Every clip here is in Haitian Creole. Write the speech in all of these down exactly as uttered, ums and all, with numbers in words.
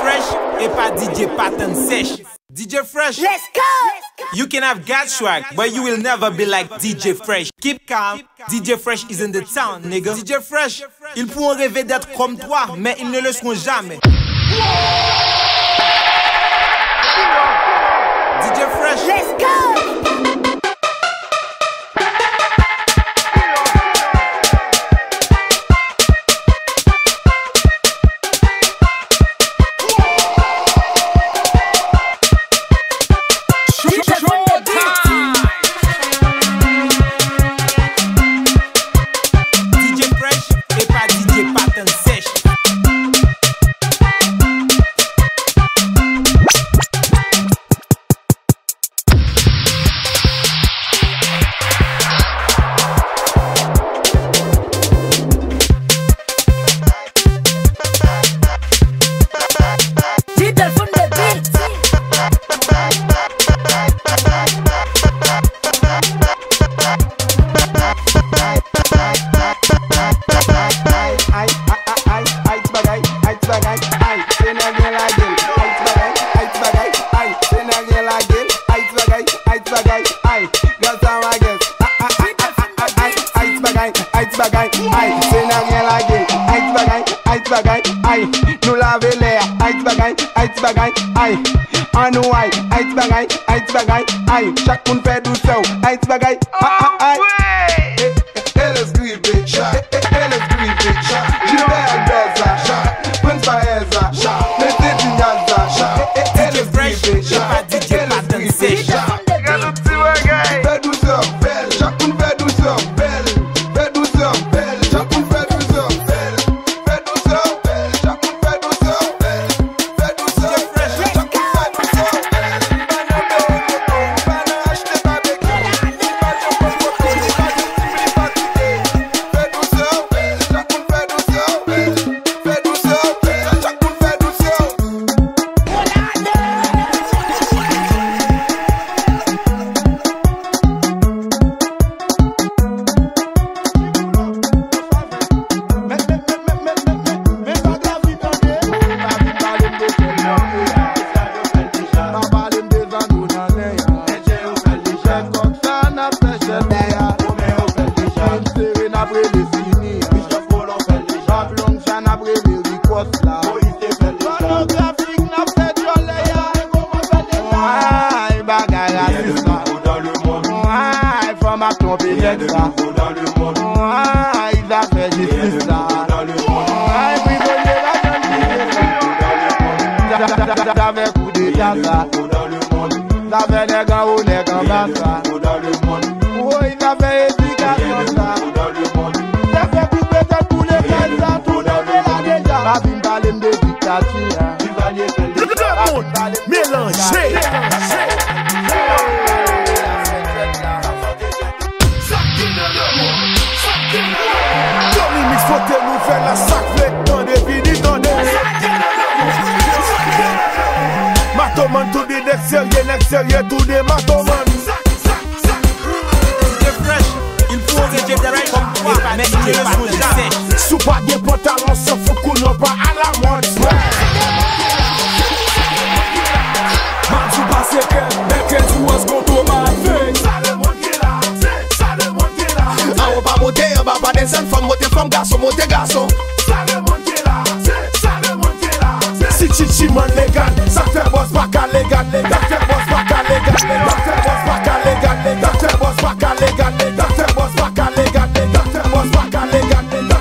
Fresh, e pa D J Patan Sèch. D J Fresh, let's go! You can have God swag, but you will never be like D J Fresh. Keep calm, D J Fresh is in the town, nigga. D J Fresh, ils pourront rêver d'être comme toi, mais ils ne le seront jamais. D J Fresh, let's go! D J Fresh, e pa D J Patan Sèch. Ay, ay, ay, ay, ay, ti bagay, ay, ti bagay, ay, se nèg gen lagel. Ay, ti bagay, ay, ti bagay, ay, se nèg gen lagel. Ay, ti bagay, ay, ti bagay, ay, gransa mages. Ay, ay, ay, ay, ay, ay, ay, ti bagay, ay, ti bagay, ay, se nèg gen lagel. Ay, ti bagay, ay, ti bagay, ay, nou lave lè a. Ay, ti bagay, ay, ti bagay, ay, annou ay. Ay, ti bagay, ay, ti bagay, ay, chak moun fè dousè w. Ay, ti bagay, ay, ay, ay. E, e, e, let's grieve it, cha. E, e, e, let's grieve it, cha. Gilbert Albert, cha. Prince Baez, cha. Mete Dinyaz, cha. E, e, e, let's grieve it, cha. E, e, e, let's grieve it, cha. Gade ti bagay. Fè dousè, bèl. Chak moun fè dousè, bèl. Fè dousè, bèl. Chak moun fè dousè, bèl. Fè dousè, bèl. Chak moun fè dousè, bèl. Fè dousè, bèl. Chak moun fè dousè, bèl. Pa nan bèl moto, pa nan achte babekyou. Li pa janm pran foto, li pa janm di m li fatige. Fè dousè, bèl. Chak moun fè dousè, bèl. Fè dousè, bèl. Chak moun fè dousè. Pònografik n ap fè dyòlè a. Ay, bagay rasis la. Ay, fanm ap twonpe nèg sa. Ay, zafè jistis la. Ay, prizonye pa janm kite sa. Zafè koudeta sa. Zafè nèg anwo, nèg anba sa. Woy, zafè edikasyon sa. Zafè koupe tèt pou lekòl sa. Tou leve la deja. Pa vin pale m de diktati a. Tout moun melanje. Dominique pote nouvèl la, sa k vle tande, vini tande. Matoman tou de nèg serye, nèg serye tou de matoman. D J Fresh, il faut que D J Fresh comme toi, mais il ne le sont jamais. Si w pa gen pantalon san fout koulè w pa alamòd. Madi pase kè, mèkredi w an sgonto mave. Sa lemonn gen la, se sa lemonn gen la. Anwo pa monte, anba pa desann, fanm monte fanm, gason monte gason. Sa lemonn gen la, se sa lemonn gen la. Si Chichi man legal, sa fè bòs pa ka legal, legal. Sa fè bòs pa ka legal, legal. Sa fè bòs pa ka legal, legal. Sa fè bòs pa ka legal, legal. Sa fè bòs pa ka legal, legal. Sa fè bòs pa ka legal, legal.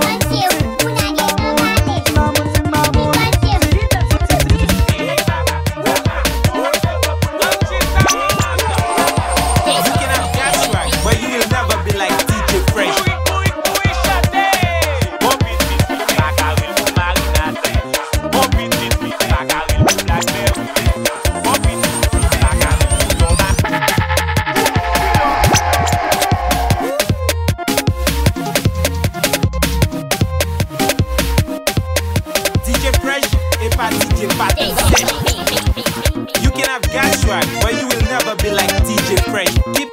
You can have Gas Swag, but you will never be like D J Fresh. D J Fresh, e pa D J Patrick. You can have Gas Swag, but you will never be like D J Fresh. Keep